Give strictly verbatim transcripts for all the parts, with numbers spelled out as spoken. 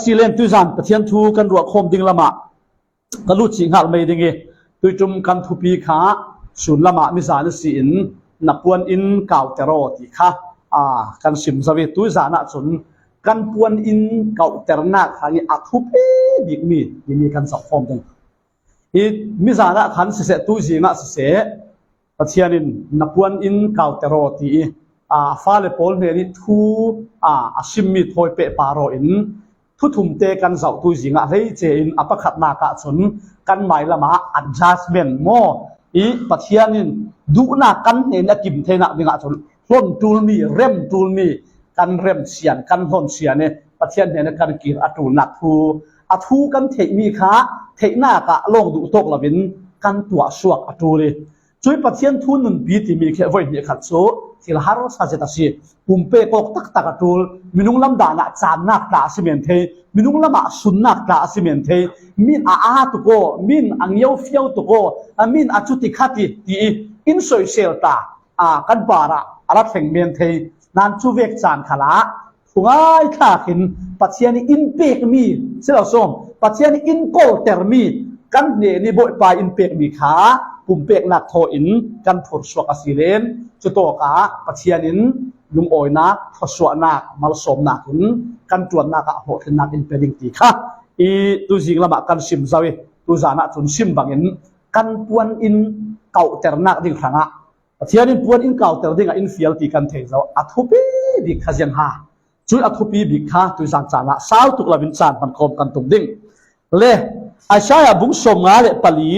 Silen tuizan Pathian thu kan ruah khawm ding lamah ka lut cih nghal mai ding i, tuitum kan thupi kha sun lamah mizan a si in, na puan in kauter aw ti kha, a, kan sim zo i, tuizan ah cun kan puan in kauternak kha i a thupi bikmi timi kan zoh khawm ding. I mizan ah khan siseh, tuzing ah siseh, Pathian in na puan in kauter aw ti i, a, fale pawl hnen i thu, a, a simmi thawi pehpar aw in, thuthumte kan zoh tuzing ah hleice in a pakhatnak ah cun kan mai lamah adjustment maw i, Pathian in duhnak kan hnen a kim theinak dingah cun hlon ṭulmi, rem ṭulmi, kan rem sian, kan hlon sian i Pathian hnen a kan kir a ṭulnak thu, a thu kan theihmi kha theihnak ah lawng duh tawk loin kan tuah suak a ṭul i, cui Pathian thu nunpi timi khi voi hnih khat cu thil harsa zet a si. Pumpek awk taktak a ṭul, minung lam dan ah caannak tla a si men thei, minung lamah sunnak tla a si men thei, min a aa tuk aw, min a ngio fiau tuk aw, a min a cuti khat i ti i in soisel ta, a, kan parah a ra thleng men thei. Nan cu vek caan khalah thungai thlak in Pathian i in pekmi, si lo sawm, Pathian i in kawltermi, kan hnen i Bawipa in pekmi kha pumpeknak thaw in kan phursuak a si len, cutawkah Pathian in lungawinak, thluasuahnak, malsawmnak in kan ṭuannak ah hlawhtlinnak in pe ding ti kha i tuzing lamah kan sim zo i, tuzan ah cun sim bangin kan puan in kauternak ding hrangah Pathian in puan in kauter dingah in fial ti kan thei zo. A thupi bik kha ziang ha. Cui a thupi bik kha tuizan caan ah sau tuk loin caan hman khawm kan tum ding. Le Isaiah bung sawmnga le pali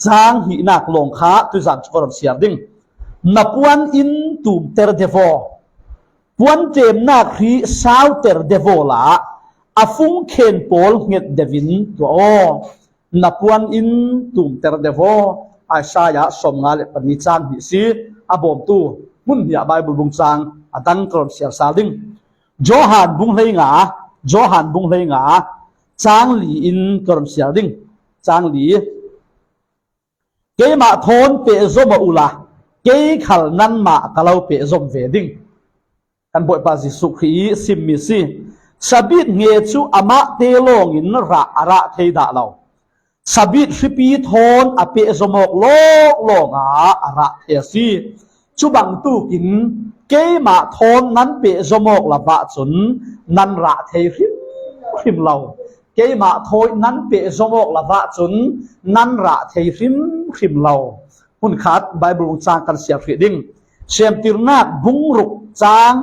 cang hnihnak lawng kha tuizan cu ka run siar ding. Na puan in tumter devo, puan ṭemnak hrih sauter devo la, a fungkhen pawl hnget devin tuah aw. Na puan in tumter devo. Isaiah sawmnga le pali cang hnih si. A bawmtu hmun hnih ah Bible bung cang a dang ka run siar sal ding. Johan bung hleinga, Johan bung hleinga, cang li in ka run siar ding. Cang li. Keimah thawn pehzom aw uhla, kei khal nanmah ka lo pehzom ve ding. Kan Bawipa Jesuh Khrih i simmi si. Sabit hnge cu amahte lawngin rah a rah thei dah lo. Sabit hripi thawn a pehzom awk lawng lawngah a rah thei a si. Cu bangtukin keimah thawn nan pehzom awk lamah cun nan rah thei hrimhrim lo. Keimah thawi nan pehzom awk lamah cun nan rah thei hrimhrim lo. Hmunkhat Bible bung cang kan siar hrih ding. Semtirnak bung ruk cang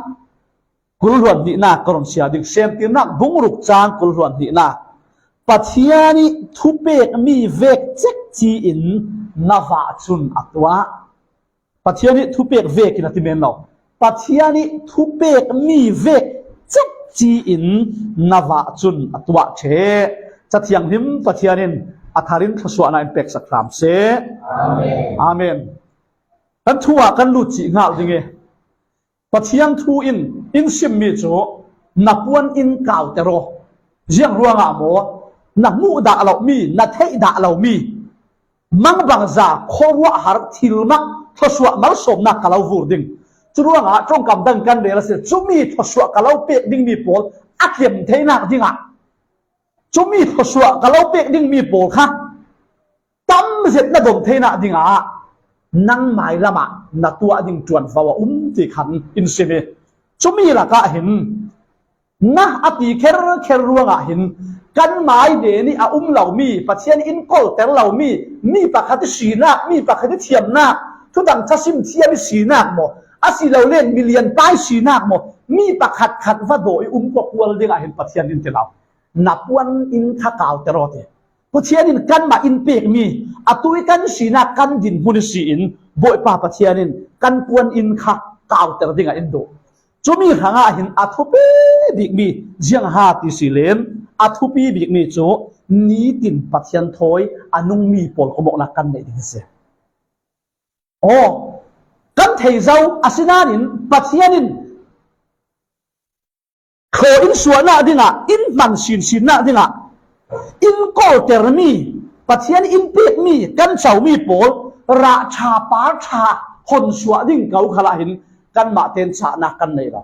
kul hluan hnihnak ka run siar ding. Semtirnak bung ruk cang kul hluan hnihnak. Pathian i thupekmi vek cekci in na vah cun a tuah. Pathian i thupek vekin a ti men lo. Pathian i thupekmi vek cekci in na vah cun a tuah ṭheh. Cathianghlim Pathian in a thar in thluasuahnak in peksak hram seh. Amen. Amen. Kan thu ah kan lut cih hngal ding i, Pathian thu in in simmi cu na puan in kauter aw. Ziang ruangah maw? Na hmuh dah lomi, na theih dah lomi, mangbangza, khuaruahhar, thilmak, thluasuah, malsawmnak ka lo vur ding. Cu ruangah ṭongkam dang kan rel a si. Cumi thluasuah ka lo pek dingmi pawl a tlem theinak dingah, cumi thluasuah ka lo pek dingmi pawl kha tam zet na dom theinak dingah nang mai lamah na tuah ding ṭuanvo a um ti khan in sim i, cumi lakah hin na a ti kherkher ruangah hin kan mai hnen i a um lomi, Pathian in kawlter lomi, mi pakhat i sinak, mi pakhat i thiamnak, thudang thasim thiam i sinak maw, a si lo len milian pai sinak maw, mi pakhat khat va daw i um kawkual dingah hin Pathian in ti lo. Na puan in kha kauter aw ti. Pathian in kanmah in pekmi, atu i kan sinak kan dinhmun i si in, Bawipa Pathian in kan puan in kha kauter dingah in duh. Cumi hrangah hin a thupi bikmi ziang ha ti si len, a thupi bikmi cu nitin Pathian thawi a nungmi pawl komawknak kan neih ding a si. Aw, kan thei zo, asinain Pathian in thaw in suahnak dingah, in hman sinsinnak dingah, in kawltermi, Pathian in pekmi kan comi pawl rah ṭha, par ṭha, honsuah ding ko khalah hin kanmah tein cahnak kan nei lo.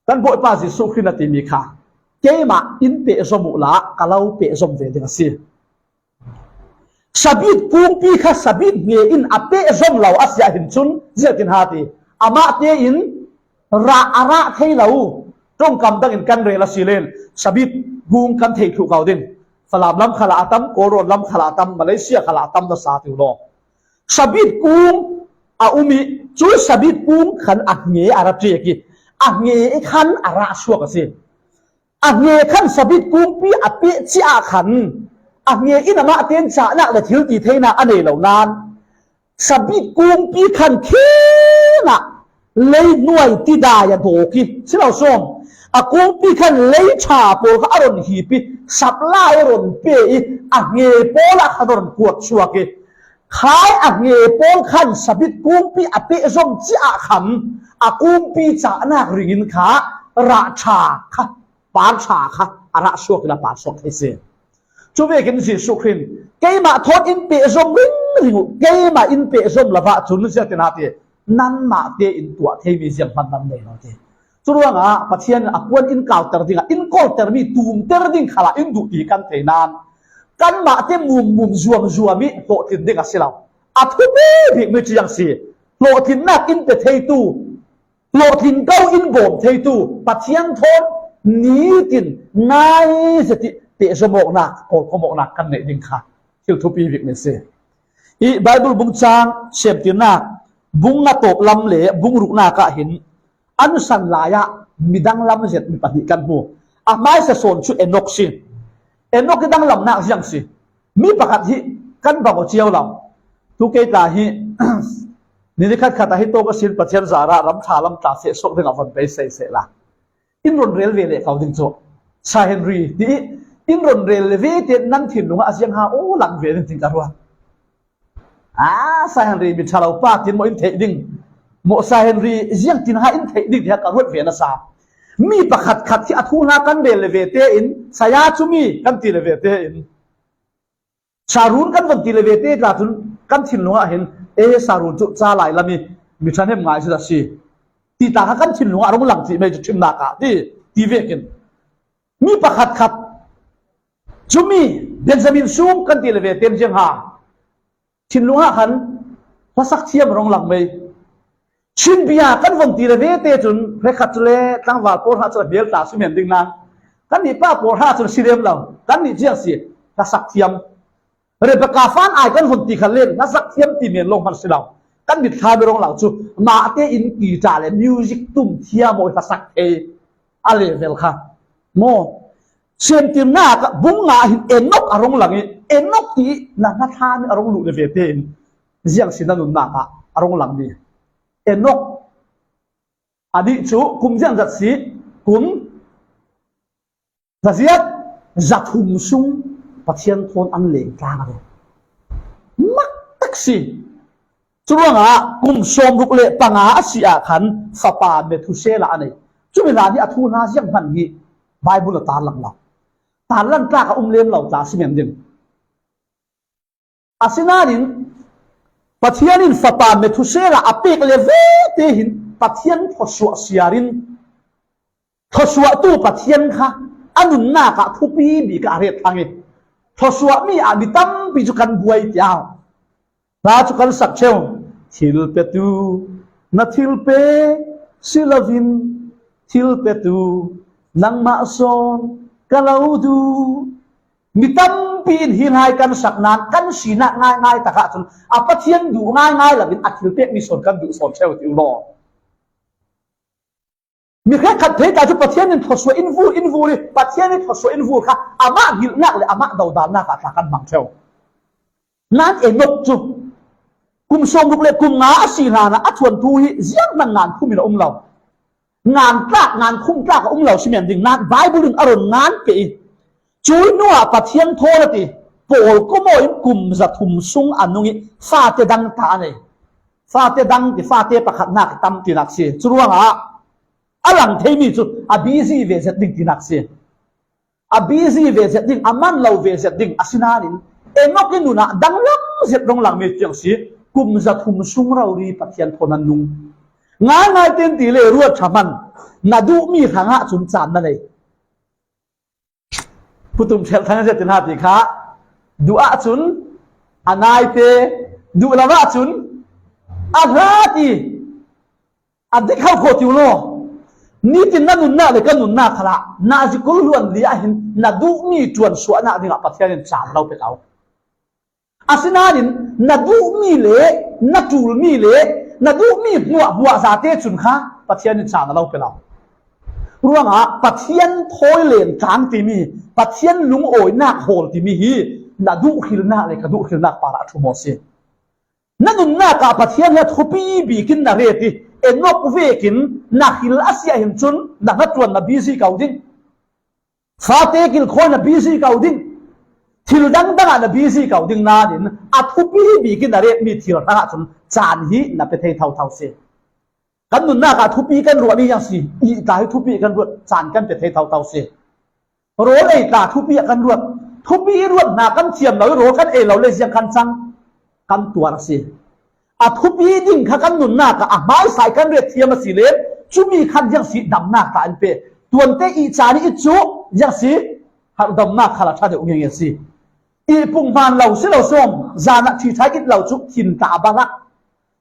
Kan Bawipa Jesuh Khrih na timi kha, Keimah in pehzom uh la, ka lo pehzom ve ding a si. Sabit kungpi kha sabit nge in a pehzom lo a si ah hin cun ziatin hati, amah tein rah a rah thei lo, ṭongkam dangin kan rel a si len, sabit kung kan thei thluh ko ding. Falam lam khalah a tam, Kawlrawn lam khalah a tam, Malaysia khalah a tam nasa ti uh law. Sabit kung a um ih, cu sabit kung khan a nge a ra ṭek ih, a nge khan a rah suak a si. A nge khan sabit kungpi a peh ciah khan, a nge in amah tein cahnak le thil ti theinak a nei lo nain, sabit kungpi khan khinah lei hnuai tidai a dawk ih, si lo sawm, a kungpi khan lei ṭha pawl kha a ron hip ih, supply a ron pe ih, a nge pawl ah khan a ron kuat suak ih, khai a nge pawl khan sabit kungpi a pehzom ciah khan a kungpi cahnak ringin kha rah ṭha kha, par ṭha kha a rah suak ila par suak thei si. Cu vekin Jesuh Khrih in, "Keimah thawn in pehzom ringring uh, keimah in pehzom lo ah cun," ziatin a ti, "nanmah tein tuah theimi zianghman nan nei lo," ti. Curuangah Pathian in a puan in kauter dingah, in kawltermi tumter ding khalah in duh ti kan thei nain, kanmah te mumum zuamzuam ih hlawhtlin ding a si lo. A thupi bikmi cu ziang si. Hlawhtlinnak in pe theitu, hlawhtlin ko in bawm theitu Pathian thawn nitin nai zet ih pehzom awknak, kawlkom awknak kan neih ding kha thil thupi bikmi si. Ih Baibal bung cang, Semtirnak bung nga tawp lam le bung ruknak ah hin an san lai ah midang lam zet mi pahnih kan hmu. A hmaisa sawn cu Enok si. Enok ih danglamnak ziang si. Mi pakhat hi kan bang aw cio lo. Tu kei tla hi ni nikhat khat ah hi tawk a sin Pathian zarah ram ṭha lam tla seh suak dingah von beisei sehla, in ron rel ve leh ko ding cu Sa Henry ti ih in ron rel le ve te nan thinlung ah a ziang ha aw lang ve ding tin ka ruat. A, Sa Henry mi ṭha lo pa tin maw in theih ding, maw Sa Henry ziang tin ha in theih ding tiah ka ruat ve nasa. Mi pakhat khat hi a thu hna kan rel le ve tein saya cu mi kan ti le ve tein, Sarun kan von ti le ve te tla cun kan thinlung ah hin, "E, Sarun cu ca lai lam ih mi ṭhahnem ngai zet a si," ti tla kha kan thinlung ah a rung lang cih mei cu ṭhimnak ah ti, ti vekin mi pakhat khat cumi Benjamin Sum kan ti le ve tein ziang ha thinlung ah khan hlasak thiam a rung lang mei. Chin bia kan von ti le ve te cun hrekhat cu le tlangval pawl hna cu a hmel ta si men ding nain kannih pa pawl hna cun si lem lo, kannih ziang si hlasak thiam. Rebecca Fan Ai kan von ti khan len hlasak thiam ti men lo hman si lo. Kan mit thla mi rong lo cu mah tein guitar le music tum thiam aw hlasak thei a level kha. Maw? Semtirnak ah bung nga hin Enok a rong lang ih Enok ti na hna thla mi a rong luh le ve tein ziang si na nunnak ah a rong lang mi. Enok a nih cu kum ziangzat si, kum zaziat, zathum sung Pathian thawn an leng tlang a si. Mak tak si. Curuangah kum sawmruk le panga a si ah khan fapa Methusela a nei. Cumi hlan hi a thu hna zianghman hi Baibal a tarlang lo. Tarlan tlak a um lem lo tla si men ding. Asinain Pathian in fapa Methusela a pek le ve tein Pathian thluasuah siar in thluasuahtu Pathian kha a nunnak ah thupi bik ah a ret thlang ih thluasuahmi ah mi tampi cu kan buai tiah hla cu kan sak ṭheu. Thil petu, na thil pe si loin thil petu nangmah sawn ka lo duh. Mi tampi in hi hna kan sak nain kan sinak ngaingai takah cun a Pathian duh ngaingai loin a thil pekmi sawn kan duh sawn ṭheu ti uh law. Mi hrekkhat thei tla cu Pathian in thluasuah in vur, in vur ih Pathian in thluasuah in vur kha amah hngilhnak le amah dodalnak ah tla kan hmang ṭheu. Nain Enok cu kum sawmruk le kum nga a si hlan ah a thuanthu hi zianghman ngan khum in a um lo. Ngan tlak, ngan khum tlak a um lo si men ding. Nain Baibal in a ron ngan pe ih, cuih hnuah Pathian thawn a ti, pawl kawmaw in kum zathum sung a nung ih fate dang ta a nei. Fate dang ti, fate pakhatnak tam tinak si. Curuangah a lang theimi cu a busy ve zet ding tinak si. A busy ve zet ding, a man lo ve zet ding, asinain Enok ih nun ah danglam zet rong langmi tiang si, kum zathum sung rori Pathian thawn an nung. Ngaingai tein ti le ruat ṭha hman, na duhmi hrangah cun caan na nei. Pu Tum Ṭhial Thang zia tin ha ti kha, duh ah cun a naite, duh lam ah cun a hlat i a dik hau khawh ti u law, nitin na nunnak le ka nunnak khalah na zikul luan li ah hin na duhmi ṭuan suahnak dingah Pathian in caan a lo pe ko. Asinain na duhmi le na ṭulmi le na duhmi hmuahhmuah zate cun kha Pathian in caan a lo pe lo. Ruangah Pathian thawi len tlang timi, Pathian lungawinak hawl timi hi na duhhrilnak le ka duhhrilnak parah a ṭhum aw si. Na nunnak ah Pathian hi a thupi bikin na ret i, Enok vekin na hril a si ah hin cun na hnaṭuan na busy ko ding. Fate kilkhawi na busy ko ding. Thil dangdang ah na busy ko ding nain a thupi bikin na retmi thil hrangah cun caan hi na pe thei thotho si. Kan nunnak ah thupi kan ruahmi ziang si, i tla hi thupi kan ruat, caan kan pe thei thotho si. Rawl ei tla thupi ah kan ruat, thupi ruat hna kan thiam lo i rawl kan ei lo le ziang kan cang, kan tuar a si. A thupi ding kha kan nunnak ah a hmaisa i kan ret thiam a si le, cumi khan ziang si damnak tla in pe. Tuante i caan i it cu ziang si harhdamnak khal a ṭha deuh ngeingei a si. I pung hmaan lo si lo sawm, zan ah ṭhiṭhai it lo cu thin tla a balak,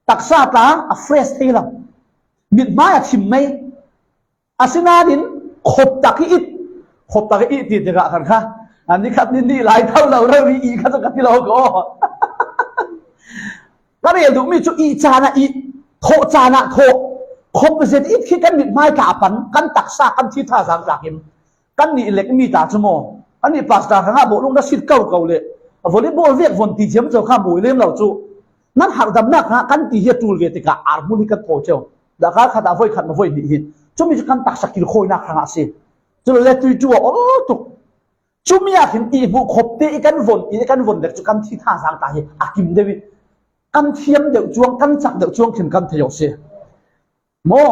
taksa tla a fresh thei lo, mithmai a thim mei. Asinain khop tak i it, khop tak i it ti tikah khan kha, a ni khat ni nih lai tho lo rori i kha cu ka ti lo ko. Ka rel duhmi cu i caan ah i thawh caan ah thawh, khop zet it khi kan mithmai tla a pan, kan taksa kan thi tha zang tla khin. Kannih lekmi ta cu maw? Kannih pastor hrangah bawlung na sit ko ko le volleyball vek von ti thiam co kha mawi lem lo cu. Nan harhdamnak hrangah kan ti hi a ṭul ve tikah arhmun hi kan thaw cio. Daka khat ah voi khat ma voi hnih hi. Cumi cu kan taksa kilkhawinak hrangah a si. Cule le tui ṭu a ol tuk. Cumi ah khin i hmuh khop te i kan von, i kan von dek cu kan thi tha zang ta hi a kim deuh i kan thiam deuh cuang, kan cak deuh cuang khin kan thei awk si. Maw?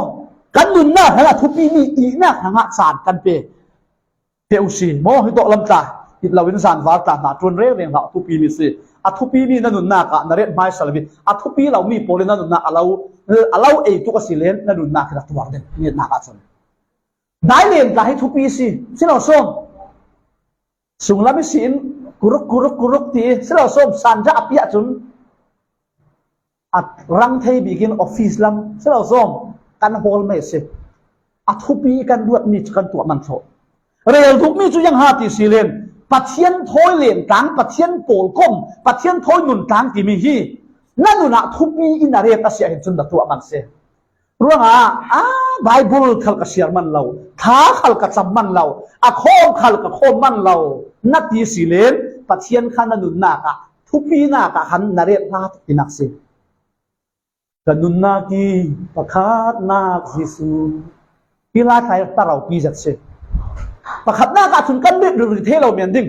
Kan nunnak hrangah thupimi ihnak hrangah caan kan pe. Pe u si. Maw? Hi tawh lam tla, it loin zanval tla hna ṭuan rengreng hlah, a thupimi si. A thupimi na nunnak ah na ret hmaisa lo i, a thupi lomi pawl in na nunnak a lo, a lo ei tuk a si len na nunnak hi na tuar ding, ngetnak ah cun. Dai len tla hi thupi si, si lo sawm. Sunglam i si in kuruk, kuruk, kuruk ti, si lo sawm, sanja a piah cun a rang thei bikin office lam, si lo sawm, kan hawl mai si. A thupi kan ruatmi cu kan tuah man thawh. Rel duhmi cu yang ha ti si len, Pathian thawi len tlang, Pathian pawlkom, Pathian thawi nun tlang timi hi na nun ah thupi in a ret a si ahhin cun na tuah man si. Ruangah, a Bible khal ka siar man lo, tha khal ka cam man lo, a khawm khal ka khawm man lo, na ti si len Pathian kha na nunnak ah, thupinak ah khan na ret hla tinak si. Ka nunnak i pakhatnak Jesuh. Hi lai thlai ta ropi zet si. Pakhatnak ah cun kan ret ruri thei lo men ding.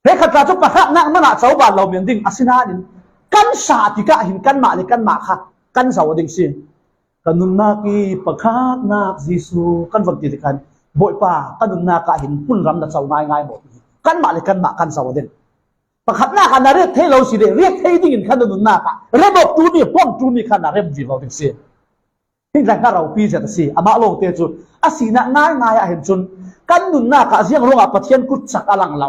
He khat tla cu pakhatnak man ah coban lo men ding, asinain kan sa tikah hin kanmah le kanmah kha kan zoh ding si. Ka nunnak i pakhatnak Jesuh kan von ti tikah hin, Bawipa, ka nunnak ah hin hmunram na co ngaingai maw? Kanmah le kanmah kan zoh ding. Pakhatnak ah na ret thei lo si le, ret thei ding in khan na nunnak ah ret awk tu mi, huam tu mi khan na rem vivo ding si. Hih tla kha ropi zet a si. Amah lawngte cu a sinak ngaingai ah hin cun kan nunnak ah ziang ruangah Pathian kutcak a lang lo.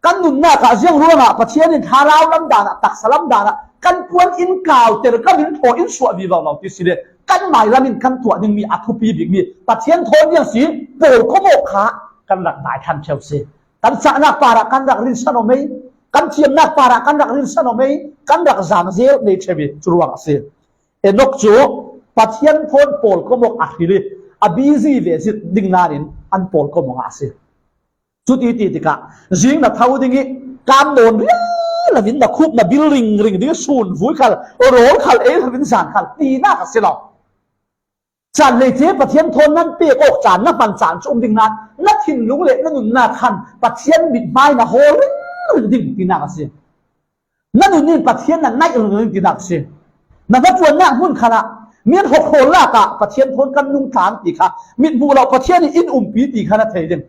Kan nunnak ah ziang ruangah Pathian in thlarau lam dan ah, taksa lam dan ah kan puan in kauter, kan in thaw in suah vivo lo ti si le, kan mailam in kan tuah dingmi a thupi bikmi Pathian thawn ziang si, pawlkom awk kha kan rak dai thlan ṭheu si. Kan cahnak parah kan rak rinsan aw mei, kan thiamnak parah kan rak rinsan aw mei, kan rak zang zel mei ṭheu i cu ruang a si. Enok cu Pathian thawn pawlkom awk a hril i a busy ve zit ding nain an pawlkom awk a si. Cuti ti tikah zing na tho ding i kam nawn riai lo in na khup na bil ringring ding i sun vui khal, rawl khal ei lo in zan khal tinak a si lo. Caan hleice Pathian thawn nan pek awk caan na hman caan cu um ding nain na thinlung le na nunnak khan Pathian mithmai na hawl ringring ding tinak a si. Na nun in Pathian na naih ringring tinak a si. Na hnaṭuannak hmun khalah mi an hawkhrawl lakah Pathian thawn kan nungtlang ti kha, mithmuh lo Pathian in in umpi ti kha na thei ding.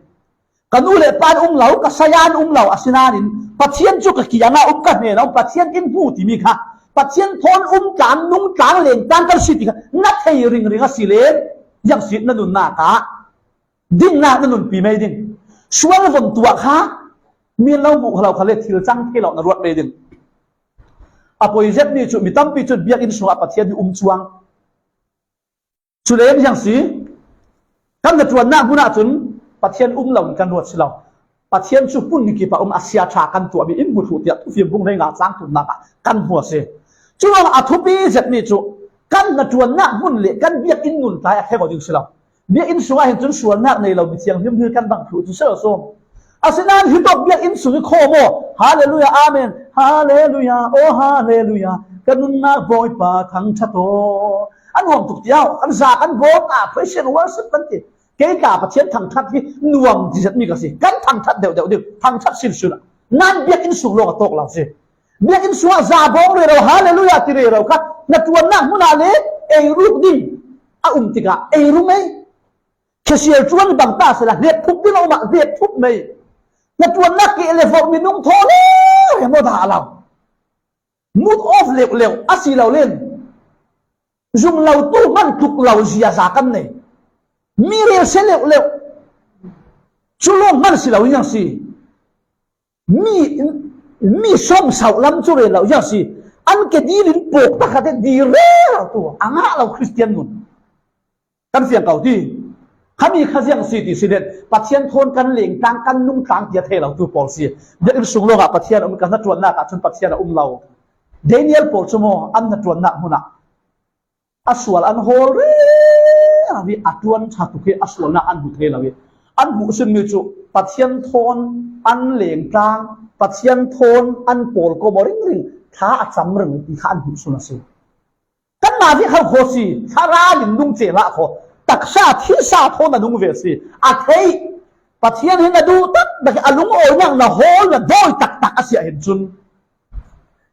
Ka nu le pa an um lo, ka saya an um lo, asinain Pathian cu ka kiangah um, ka hnenah um, Pathian in hmu timi kha, Pathian thawn um tlang, nung tlang, leng tlang kan si ti kha na thei ringring a si le, ziang si na nunnak ah dingnak na nunpi mei ding. Sual von tuah kha, mi lo muh lo kha le thil cang thei lo na ruat mai ding. A poi zet mi cu mi tampi cun biakinn sungah Pathian hi um cuang. Cu leng ziang si, kan hnaṭuannak hmun ahcun Pathian um lo in kan ruat si lo. Pathian cu hmun ni kip ah um a sia ṭha kan tuahmi in hmu thluh tiah Thufiang bung hleinga cang thumnak ah kan hmuh a si. Curuangah a thupi zetmi cu kan hnaṭuannak hmun le kan biakinn nun tlai a khengo ding si lo. Biakinn sungah hin cun sualnak nei lo mithiang hlimhlim kan bang thluh cu si lo sawm. Asinain hitawk biakinn sung i khaw maw? Halleluia, amen. Halleluia, oh halleluia. Ka nunnak Bawipa thangṭhat aw. A nuam tuk tiau, kan za kan bawl, a praise and worship kan ti. Kei ka Pathian thangṭhat hi nuam ti zetmi ka si. Kan thangṭhat deuh deuh ding, thangṭhat sinsun. Nan biakinn sung lawng a tawk lo si. Biakinn sungah za bawng rero, halleluia ti rero kha, hnaṭuannak hmun ah le ei ruk ding a um tikah ei rung ei. Khesial ṭuan bang ta sehla, hlephup ding a um ah, hlephup mei. Hnaṭuannak keh le vok minung thaw le rem aw dah lo. Mood off leuh leuh a si lo len. Zumlotu hman tluk lo zia za kan nei. Mi rel se leuh leuh. Cu lawng hman si lo in ang si. Mi, mi sawm sauh lam cu rel lo in ang si. An ke dil in pawk pakhat in dil rel lo tu. A ngah lo Khristian nun. Kan fiang ko ti. Khami kha ziang si ti si len, Pathian thawn kan lengtlang, kan nungtlang tiah thei lo tu pawl si. Biakinn sung lawngah Pathian a um, kan hnaṭuannak ah cun Pathian a um lo. Daniel pawl cu maw, an hnaṭuannak hmun ah a sual an hawl rih lo i a ṭuan ṭha tuk i a sualnak an hmu thei lo i an hmuh sunmi cu Pathian thawn an lengtlang, Pathian thawn an pawlkom aw ringring, thla a cam ringring ti kha an hmuh sun a si. Kanmah hi kho kho si, thlarau in nung cel ah kho. Taksa thisa thawn a nung ve si. A theih. Pathian hi na duh taktak, a lungawinak na hawl, na dawi taktak a si ah hin cun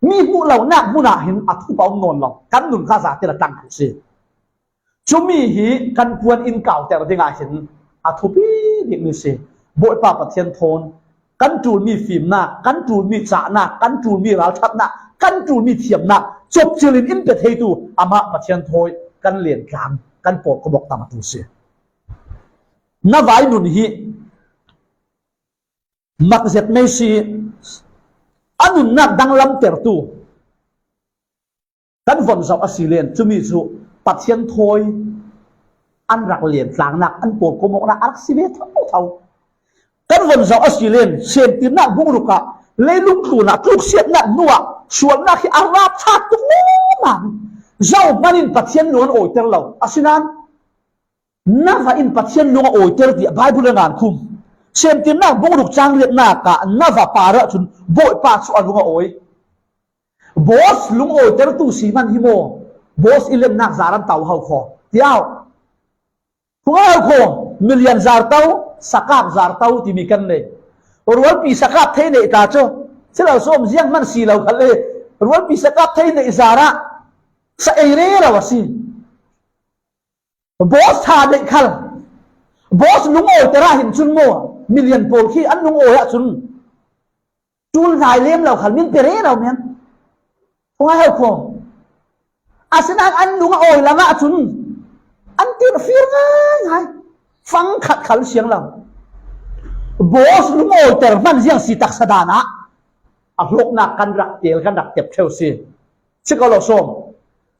mi hmuh lonak hmun ah hin a thup a um nawn lo. Kan nun kha zate a tang kho si. Cumi hi kan puan in kauter dingah hin a thupi bikmi si. Bawipa Pathian thawn kan ṭulmi fimnak, kan ṭulmi cahnak, kan ṭulmi ralṭhatnak, kan ṭulmi thiamnak copcil in in pe theitu amah Pathian thawi kan lentlang, kan pawlkom awk tam a ṭul si. Na vai nun hi mak zet mei si, a nunnak danglamtertu kan von zoh a si len, cumi cu Pathian thawi an rak len tlangnak, an pawlkom awknak a rak si ve thotho. Kan von zoh a si len, Semtirnak bungruk ah leilung tlun ah tluksiatnak hnu ah sualnak hi a rap ṭha tuk lengmang. Zohhmanh in Pathian lung an awiter lo. Asinain na va in Pathian lung a awiter tiah Baibal a ngan khum. Semtirnak bungruk cang riatnak ah na va par ahcun Bawipa cu a lung a awi. Boss lungawitertu si hmanh hi maw? Boss i lennak zar an tau ho kho. Tiau. Phungai ho kho. Milian zar tau, sakap zar tau timi kan nei. Rualpi sakap thei nei ta cu. Si lo sawm ziang hmanh si lo khat le. Rualpi sakap thei nei zar ah sa ei rero a si. Boss ṭha neih khal, boss lungawiter ah hin cun maw, milian pawl khi an lungawi ahcun ṭul hnai lem lo khal min pe rero men. Phungai ho kho. Asinain an lung a awi lam ahcun an tirhfir ngaingai. Fang khat khal siang lo. Boss lungawiter hman ziang si taksa dan ah a hlawknak kan rak tel, kan rak tep ṭheu si. Si ko lo sawm.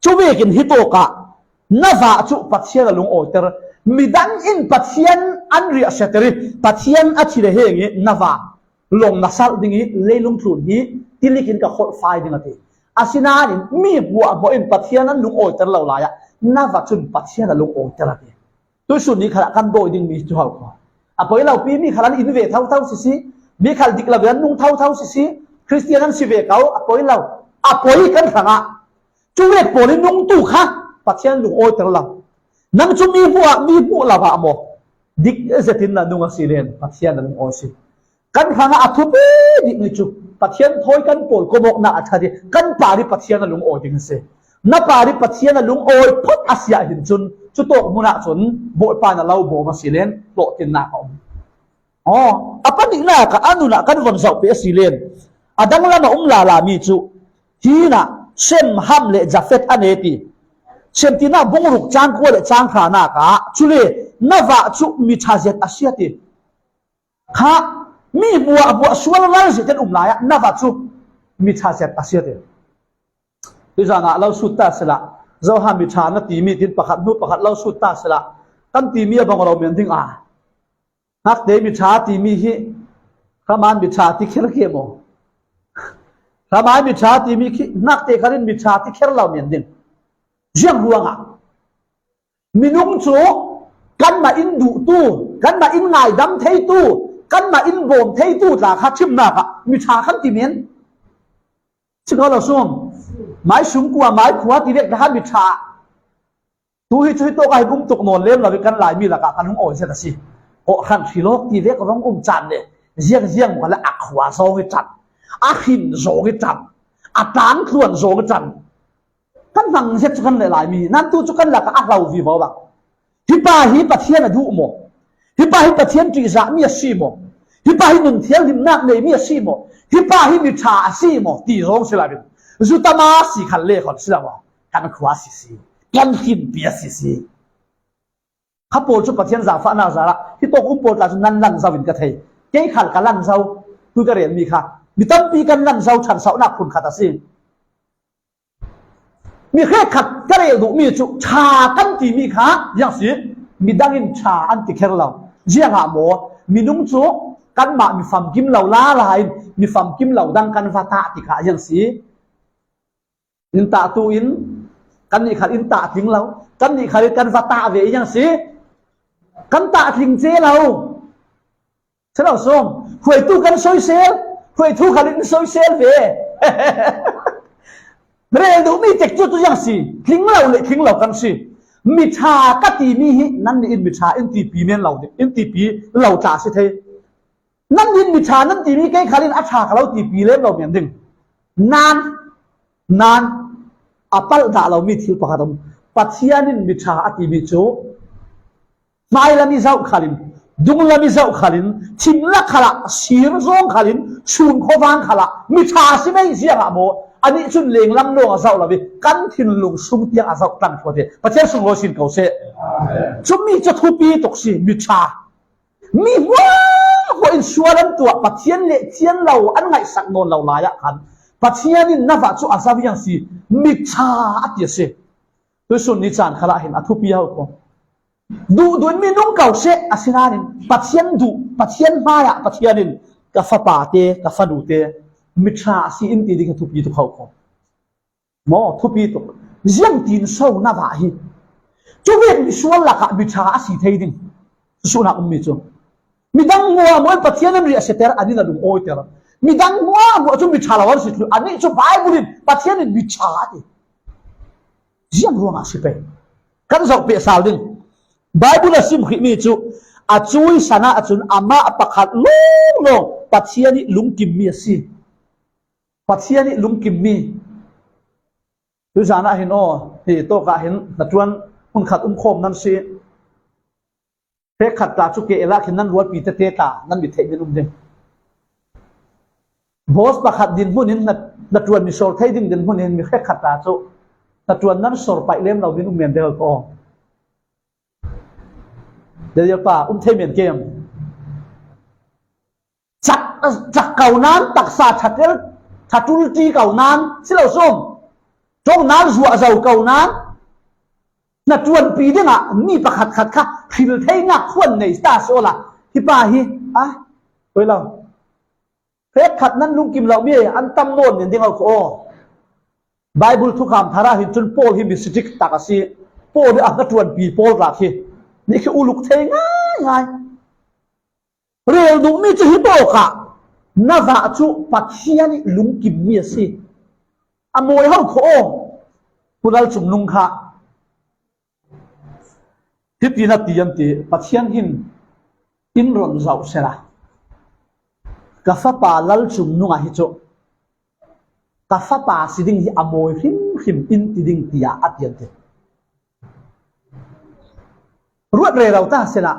Cu vekin hi tawkah na va cu Pathian a lungawiter. Midang in Pathian an riahsiater i Pathian a thi le heng i na va lawng na salh ding i leilung tlun hi tilik in ka kholh fai ding a ti. Asinain mi hmuahhmuah in Pathian an lungawiter lo lai ah na va cun Pathian a lungawiter a ti. Tuisun ni khalah kan dawi dingmi cu ho kho. A poi lo pi mi khal an in ve thotho sisi, mi khal dik lo ve an nung thotho sisi, Khristian an si ve ko, a poi lo, a poi kan hrangah. Cu vek pawl in nungtu kha Pathian lungawiter lo. Nang cu mi hmuh ah, mi hmuh lo ah maw? Dik zetin na nung a si len Pathian a lungawi si. Kan hrangah a thupi dihmi cu Pathian thawi kan pawlkom awknak a ṭhat i kan par i Pathian a lungawi ding a si. Na par i Pathian a lungawi phot a si ah hin cun cutawk hmun ah cun Bawipa na lo bawm a si len hlawhtinnak a um. Aw, a pahnihnak ah a nun ah kan von zoh peh a si len a danglam a um lala mi cu hinah Shem, Ham le Jafet a neti. Shem tinak bungruk cangkua le cangkhranak ah cule na va cu mi ṭha zet a si a ti. Kha, mi buah buah sual lalzia ten um lai ah na va chu mi ṭha zet a si a ti. Tuzan ah lo sut ta sela, Johan mi ṭha na ti mi tin pakhat hnu pakhat lo sut ta sela, kan ti mi a bang lo men ding a. Ngakte mi ṭha ti mi hi, Raman mi ṭha ti kher ke maw? Raman mi ṭha ti mi khi, ngakte kharin mi ṭha ti kher lo men ding. Ziang ruangah minung chu kanmah in duhtu, kanmah in ngaidam theitu, kanmah in bawm theitu tla kha thimnak ah mi ṭha kan ti men. Si ko lo sum. Mai sung kua, mai khua ti vek dah mi ṭha. Tu hi chu hi tawk a hin um tuk nawn lem lo hi kan Laimi lakah kan hung awi zet a si. Kawhhran hrilawk ti vek rong um can le. Ziang ziang maw le a khua zawng hi can. A hrin zawng hi can. A tangtluan zawng hi can. Kan hmang zet chu kan le Laimi. Nan tu chu kan lakah a hlo vivo bang. Hi pa hi Pathian a duh maw? Hi pa hi Pathian ṭihzah mi a si maw? Hi pa hi nun thianghlimnak nei mi a si maw? Hi pa hi mi ṭha a si maw? Ti zawng si lo in. Zu tama si khan le khon si lo maw? Kan khua si si. Kan hrinpi a si si. Kha pawl cu Pathian zaangfahnak zarah hi tawk um pawl tla cu nan lang zo in ka thei. Kei khal ka lang zo. Tu ka rel mi kha mi tampi kan lang zo ṭhan sauhnak phun khat a si. Mi hrekkhat ka rel duhmi cu ṭha kan timi kha ziang si, midang in ṭha an ti kher lo. Ziangah maw? Minung cu kanmah mi famkim lo lala in mi famkim lo dang kan va tah ti kha ziang si. In tah tu in kannih khal in tah tling lo, kannih khal in kan va tah ve ziang si. Kan tah tling ce lo. Si lo sawm. Hruaitu kan soisel, hruaitu khal in soisel ve. Rel duhmi tek cu tu ziang si, tling lo le tling lo kan si. Mi ṭha ka timi hi nannih in mi ṭha in tipi men lo ding, in tipi lo tla si thei. Nannih in mi ṭha nan timi kei khal in a ṭha ka lo tipi lem lo men ding. Nan, nan, a palh dah lomi thil pakhat a um. Pathian in mi ṭha a timi cu hmai lam i zoh khalin, dung lam i zoh khalin, thim lak khalah, sir zawng khalin, sun khuavang khalah, mi ṭha si mei ziangah maw? Anih cun lenglam lawng a zoh lo i, kan thinlung sung tiang a zoh tlang thuate. Pathian sunglawi sin ko seh. Amen. Cumi cu thupi tuk si, mi ṭha. Mi hmuahhmuah in sual an tuah, Pathian le thian lo an ngaihsak nawn lo lai ah khan, Pathian in na vah cu a zoh viang si, mi ṭha a ti a si. Tuisun ni caan khalah hin a thupi a hau ko. Duhduh in minung ko seh, asinain Pathian duh, Pathian hmaiah Pathian in ka fapa te, ka fanu te, mi ṭha a si in ti ding a thupi tuk hau ko. Maw, thupi tuk. Ziangtin so na vah hi. Cu vek misual lakah mi ṭha a si thei ding. Suhnak ummi cu. Midang hmuahhmuah in Pathian an riahsiater, an in a lungawiter. Midang hmuahhmuah cu mi ṭha lo an si thlu. Anih cu Baibal in Pathian in mi ṭha a ti. Ziang ruangah si pei. Kan zoh peh sal ding. Baibal a sim hrihmi cu a cui san ah cun amah pakhat lawnglawng Pathian ih lungkimmi a si. Pathian ih lungkimmi. Tuzan ah hin aw, hi tawk ah hin hnaṭuan hmunkhat um khawm nan si. Hrekkhat tla cu ke elah khin nan rualpi tete tla nan mit theih min um ding. Boss pakhat dinhmun in hna-, hnaṭuan mi sor thei ding dinhmun in mi hrekkhat tla cu hnaṭuan nan sor paih lem lo min um men deuh ko. Daniel pa, um thei men kem. Cak, cak ko nan, taksa ṭhatel, ṭhatul ṭi ko nan, si lo sum. Ṭong nan zuah zo ko nan. Hnaṭuanpi dingah mi pakhat khat kha hril theinak khuan nei ta sawla. Hi pa hi, a, koi lo. Hrekkhat nan lungkim lo mi an tam nawn nen ding a ko aw. Baibal thukham thar ah hin cun Paul hi mi strict tak a si. Paul hi a hnaṭuanpi Paul rak hi. Nih khi uluk thei ngaingai. Rel duhmi cu hi tawk ah na vah cu Pathian ih lungkimmi a si. A mawi ho kho aw. Pu Lal Cung Nung kha. Hiti na ti an ti, Pathian hin in ron zoh sela, ka fapa Lal Cung Nung ah hi cu, ka fapa si ding hi a mawi hrimhrim in ti ding, tiah a ti an ti. Ruat rero ta sela,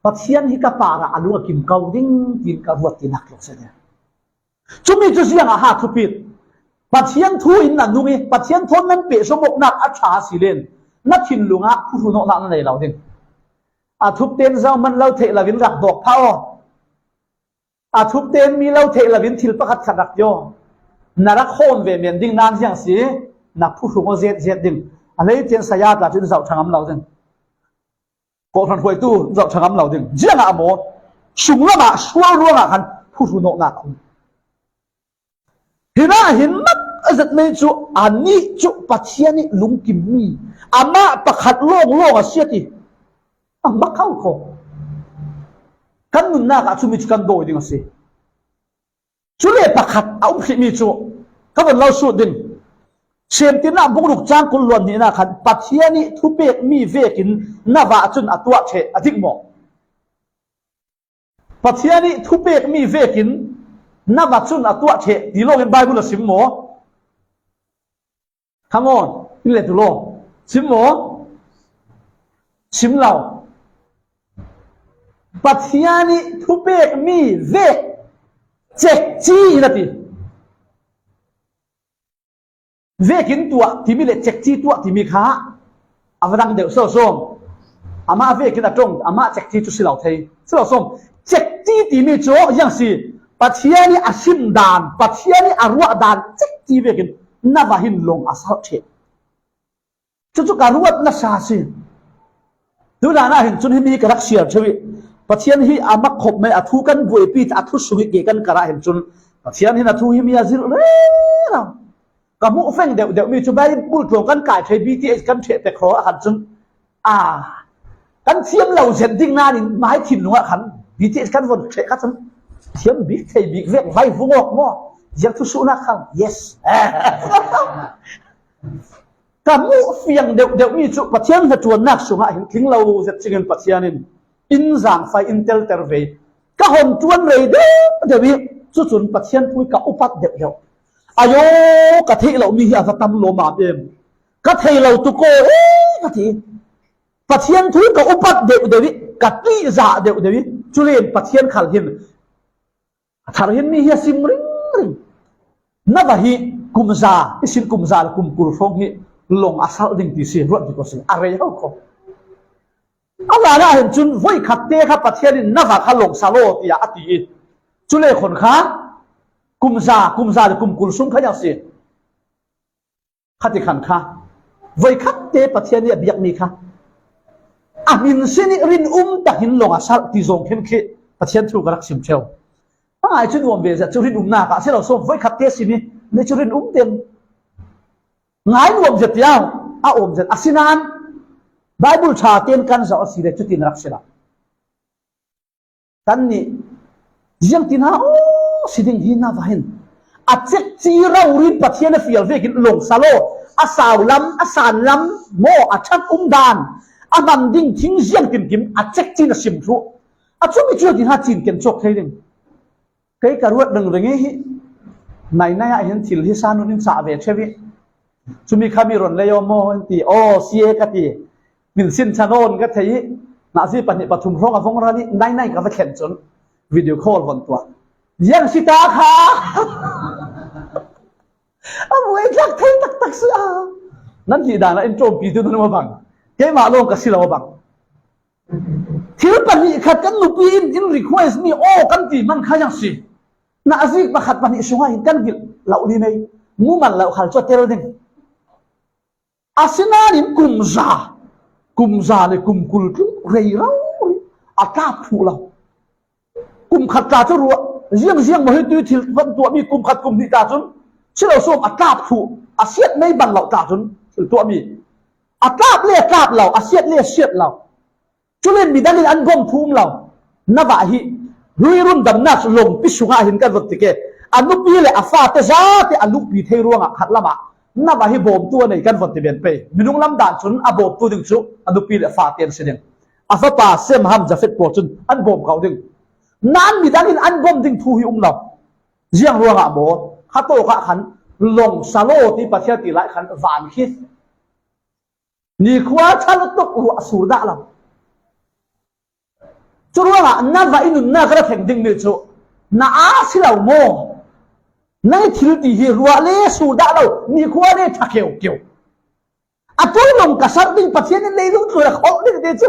Pathian hi ka parah a lung a kim ko ding, tiin ka ruat tinak tluk seh. Cumi cu ziangah ha thupit? Pathian thu in na nung i, Pathian thawn nan peh zawmawknak a ṭha a si len, na thinlung ah phuhrun awknak na nei lo ding. A thup tein zoh hmanh lo theih lo in rak dawk phah aw. A thupten mi lo theih loin thil pakhat khat rak ti aw. Na rak hawm ve men ding nan ziang si, na phuhrung aw zet zet ding. A hleiten saya tla cun zoh ṭhangam lo ding. Kawhhran hruaitu zoh ṭhangam lo ding. Ziangah maw? Sunglamah sual ruangah khan phuhrung awknak a um. Hinah hin mak a zetmei cu anih cu Pathian ih lungkimmi amah pakhat lawnglawng a si a ti. A mak kho kho. Kan nunnak ah cumi cu kan dawi ding a si. Cule pakhat a um hrihmi cu ka von lo sut ding. Semtinah bungruk cang kul luan hnihnak khan Pathian ih thupekmi vekin na vah cun a tuah ṭheh a dik maw? Pathian ih thupekmi vekin na va cun a tuah ṭheh ti lawngin Baibal a sim maw? Come on, in le tu law. Sim maw? Sim lo. Pathian ih thupekmi vek cekci in a ti. Vekin tuah timi le cekci tuah timi kha a va dang deuh sawsawm. Amah vekin a ṭong, amah cekci cu si lo thei. Si lo sawm. Cekci timi cu ziang si, Pathian ih a sim dan, Pathian ih a ruah dan cekci vekin na va hin lawng a salh ṭheh. Cucu ka ruat nasa si. Tunah hin cun himi ka rak siar ṭheu ih Pathian hi a mak khop mai, a thu kan buaipi, a thu sung ih ke kan karah hin cun Pathian hin a thu himi a zirh rero. Ka hmuh feng deuh deuhmi cu Baibal tlawng kan kai thei, B T H kan ṭheh pek hrawh a khan cun, a, kan thiam lo zet ding nain mai thinlung ah khan B T H kan von ṭheh kha cun thiam bik thei bik vek vai vung awk maw? Ziang thusuhnak khal. Yes. Ka hmuh fiang deuh deuhmi cu Pathian hnaṭuannak sungah hin tling lo zet cingin Pathian in in zaangfai, in telter ve. Ka hon ṭuan rei deuh deuh ih cucun Pathian thu ih ka upat deuh deuh. Ayo, ka theih lomi hi a va tam lawmam em. Ka thei lo tuk aw e, ka ti. Pathian thu ih ka upat deuh deuh ih ka ṭihzah deuh deuh ih culen Pathian khal hin a thar hin mi hi a sim ringring. Na va hi kumza, i sin kumza le kum kul hrawng hi lawng a salh ding ti si, ruat dik aw si, a rei ho kho. A hlanah hin cun voikhat te kha Pathian in na va kha lawng sal aw tiah a ti i, cule khon kha kumza, kumza le kum kul sung kha ziang si. Khati khan kha voikhat te Pathian ih a biakmi kha a hmin sin ih rinum tak hin lawng a salh ti zawng khin khi Pathian thu ka rak sim ṭheu. A ngai cu nuam ve zet cu rinumnak ah si lo sawm, voikhat te sim ih ni cu rinum ten ngai nuam zet tiang a awm zet. Asinain Baibal ṭha ten kan zoh a si le cutin rak si lo. Kannih ziangtin ha aw si ding hi na va hin a cekci rori in Pathian a fial vekin lawng sal aw, a sau lam, a san lam maw, a ṭhat um dan, a hman ding thing ziangtin kim a cekci na sim thluh. A cumi cu ziangtin ha cinken cawk thei ding. Kei ka ruat ringring ih hi nainai ah hin thil hi sanun in cah ve ṭheu ih, cumi kha mi ron lei aw maw in ti, aw si e ka ti. Min sin ṭha nawn ka thei ih, nazi pahnih pathum hrawng a vong ral ih nainai ka va thlen cun video call von tuah. Ziang si ta kha a buai tlak thei taktak si a. Nan hnihdan ah in ṭawmpitu nan um a bang, keimah lawng ka si lo a bang. Thil pahnih khat kan nupi in in request mi aw kan ti hman kha ziang si. Nazi pakhat pahnih sungah hin kan gilh lo li mei, mumal lo khal cu a tel ding. Asinain kumza, kumza le kum kul tluk rero a tlap thluh lo. Kum khat tla cu ruah, ziang ziang maw hi tu thil van tuahmi, kum khat kum hnih tla cun si lo sawm a tlap thluh, a siat mei bang lo tla cun thil tuahmi, a tlap le a tlap lo, a siat le a siat lo. Cule midang in an bawm thu um lo. Na vah hi hlui rundamnak lawngpi sungah hin kan vok ti ke. A nupi le a fate zate a luhpi thei ruangah khat lamah na vah hi bawmtu a nei kan von ti men pei. Minung lam dan cun a bawmtu ding cu a nupi le a fate an si ding. A fapa Sem, Ham, Jafet pawl cun an bawm ko ding. Nan midang in an bawm ding thu hi um lo. Ziang ruangah maw? Kha tawk ah khan lawng sal aw ti Pathian ti lai khan van khi nikhua ṭha lutuk ruah a sur dah lo. Curuangah na va i nunnak ka ra thleng dingmi cu na aa si lo maw? Nang i thil ti hi ruah le sur dah lo, nikhua le ṭha keu keu. A ṭul lawng ka sarh ding, Pathian in leilung tluan a kholh ding ti cu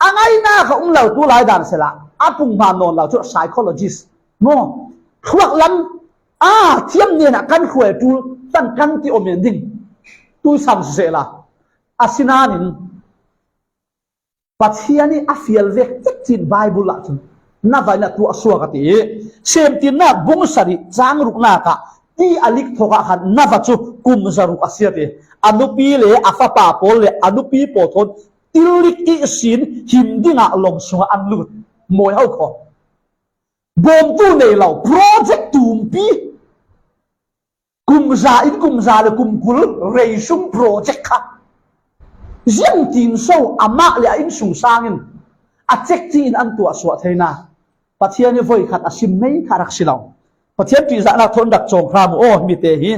a ngaihnak a um lo, tu lai dan sehla a pung hma nawn lo cu psychologist Maw, thuak lam a thiam nena kan hruai tul tan kan ti om en ding. Tuisan sehla. Asinanin Pathian ih a fial vek cekcin Bible ah cun na va in a tuah suak a ti. Semtinnak bung sarih cang ruknak ah ti a lik thawk ah khan na va cu kum zaruk a si a ti. A nupi le a fapa pawl le a nupi pawl thawn tillik ihsin him dingah lawng sungah an lut. Mawi ho kho. Bawmtu nei lo, project tumpi. Kum za in kum za le kum kul rei sung project kha. Ziangtin so amah le a innsungsang in a cekci in an tuah suah theinak Pathian ih voikhat a sim mei kha rak si lo. Pathian ṭihzahnak thawn rak cawng hram uh aw, mite hi.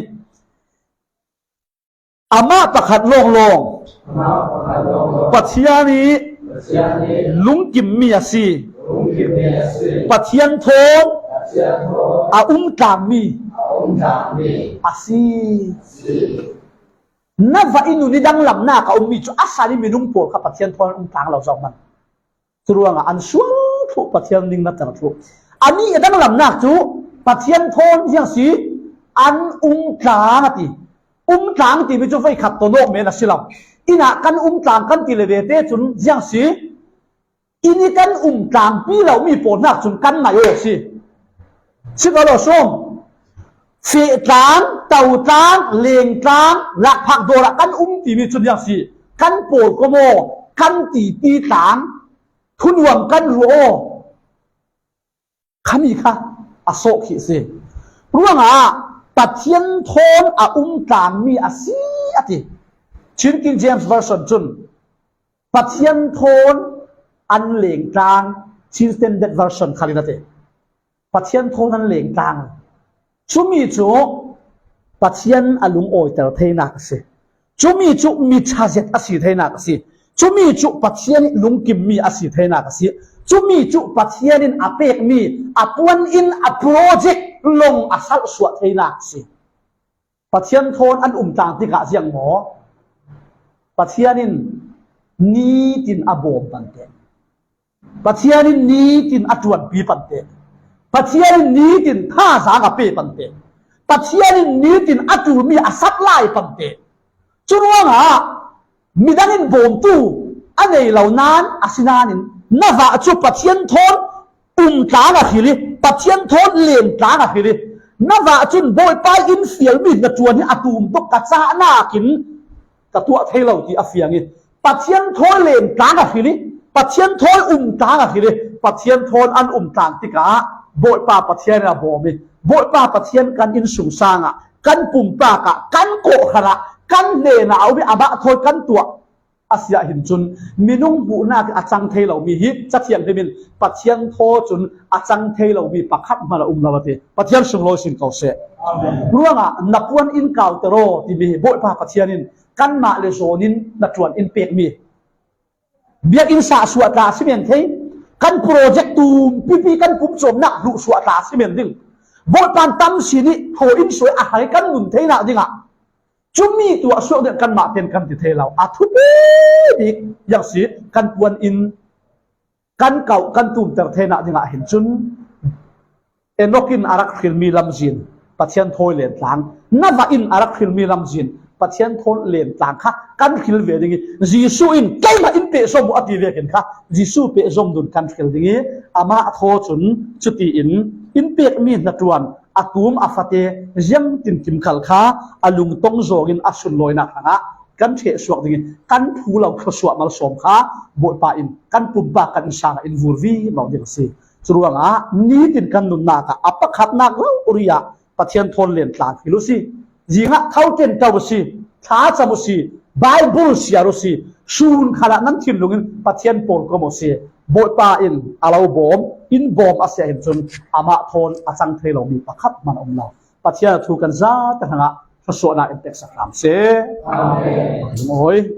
Amah pakhat lawnglawng Pathian ih lungkimmi a si. Pathian thawn a umtlangmi a si. Na va in nun ih danglamnak a ummi cu a san ih minung pawl kha Pathian thawn an umtlang lo zohman. Curuangah an sual thluh, Pathian ning na tar thluh. Anih a danglamnak cu Pathian thawn ziang si, an umtlang a ti. Umtlang timi cu voikhat tawh nawk men a si lo. Innah kan umtlang kan ti le vete cun ziang si, inn ih kan umtlangpi lomi pawl hnak cun kan nai aw a si. Si ko lo sawm. Fehtlang, totlang, lengtlang, lakphak dawr ah kan um timi cun ziang si, kan pawlkom aw, kan tipi tlang, thunuam kan ruah aw. Khami kha a sawh khi si. Ruangah Pathian thawn a umtlangmi a si a ti. Chin King James Version cun Pathian thawn an lengtlang, Chin Standard Version khal in a ti. Pathian thawn an lengtlang. Cumi cu Pathian a lungawiter theinak a si. Cumi cu mi ṭha zet a si theinak a si. Cumi cu Pathian ih lungkimmi a si theinak a si. Cumi cu Pathian in a pekmi, a puan in a project lawng a salh suah theinak a si. Pathian thawn an umtlang tikah ziang maw? Pathian in nitin a bawm pante. Pathian in nitin a ṭuanpi pante. Pathian in nitin thazaang a pe pante. Pathian in nitin a ṭulmi a sap lai pante. Curuangah midang in bawmtu a nei lo nain, asinain na vah cu Pathian thawn umtlang a hil ih, Pathian thawn lentlang a hil ih, na vah cun Bawipa in fialmi hnaṭuan hi a tum tuk ka cahnak in ka tuah thei lo ti a fiang ih, Pathian thawn lentlang a hil ih, Pathian thawn umtlang a hil ih, Pathian thawn an umtlang tikah Bawipa Pathian in a bawm ih, Bawipa Pathian kan innsungsang ah, kan pumpak ah, kan kawhhran ah, kan hnenah a um ih, amah thawn kan tuah a si ah hin cun minung hmuhnak a cang thei lomi hi Cathiang hlim in Pathian thaw cun a cang thei lomi pakhat hmanh a um lo a ti. Pathian sunglawi sin ko seh. Amen. Ruangah na puan in kauter aw timi hi Bawipa Pathian in kanmah le zawn in hnaṭuan in pekmi. Biakinn sah suah tla a si men thei, kan project tum pipi kan pumcawmnak hluh suah tla a si men ding. Bawipa in tam sin ih thaw in suai a hai kan nun theinak dingah cumi tuah suak ding kanmah tein kan ti thei lo. A thupi bik ziang si, kan puan in kan kauh, kan tumter theinak dingah hin cun Enok in a rak hrilmi lamzin Pathian thawi lentlang, na vah in a rak hrilmi lamzin Pathian thawn lentlang kha kan hril ve ding ih, Jesuh in keimah in pehzom uh a ti vekin kha Jesuh pehzom dun kan hril ding ih, amah thaw cun cuti in in pekmi hnaṭuan a tum a fate ziangtin kimkhal kha a lungtong zawng in a sunlawinak hrangah kan ṭheh suak ding ih, kan phu lo thluasuah malsawm kha Bawipa in kan pumpak kan innsang ah in vur vivo ding a si. Curuangah nitin kan nunnak ah a pakhatnak rori ah Pathian thawn lentlang hil uh si. Zingah thoten ṭo uh si, thlacam uh si, Bible siar uh si, sun khalah nan thinlung in Pathian pawlkom uh si. Bawipa in a lo bawm, in bawm a si ah hin cun amah thawn a cang thei lomi pakhat hmanh a um lo. Pathian a thu kan zate hrangah thluasuahnak in peksak hram seh. Amen. Awi.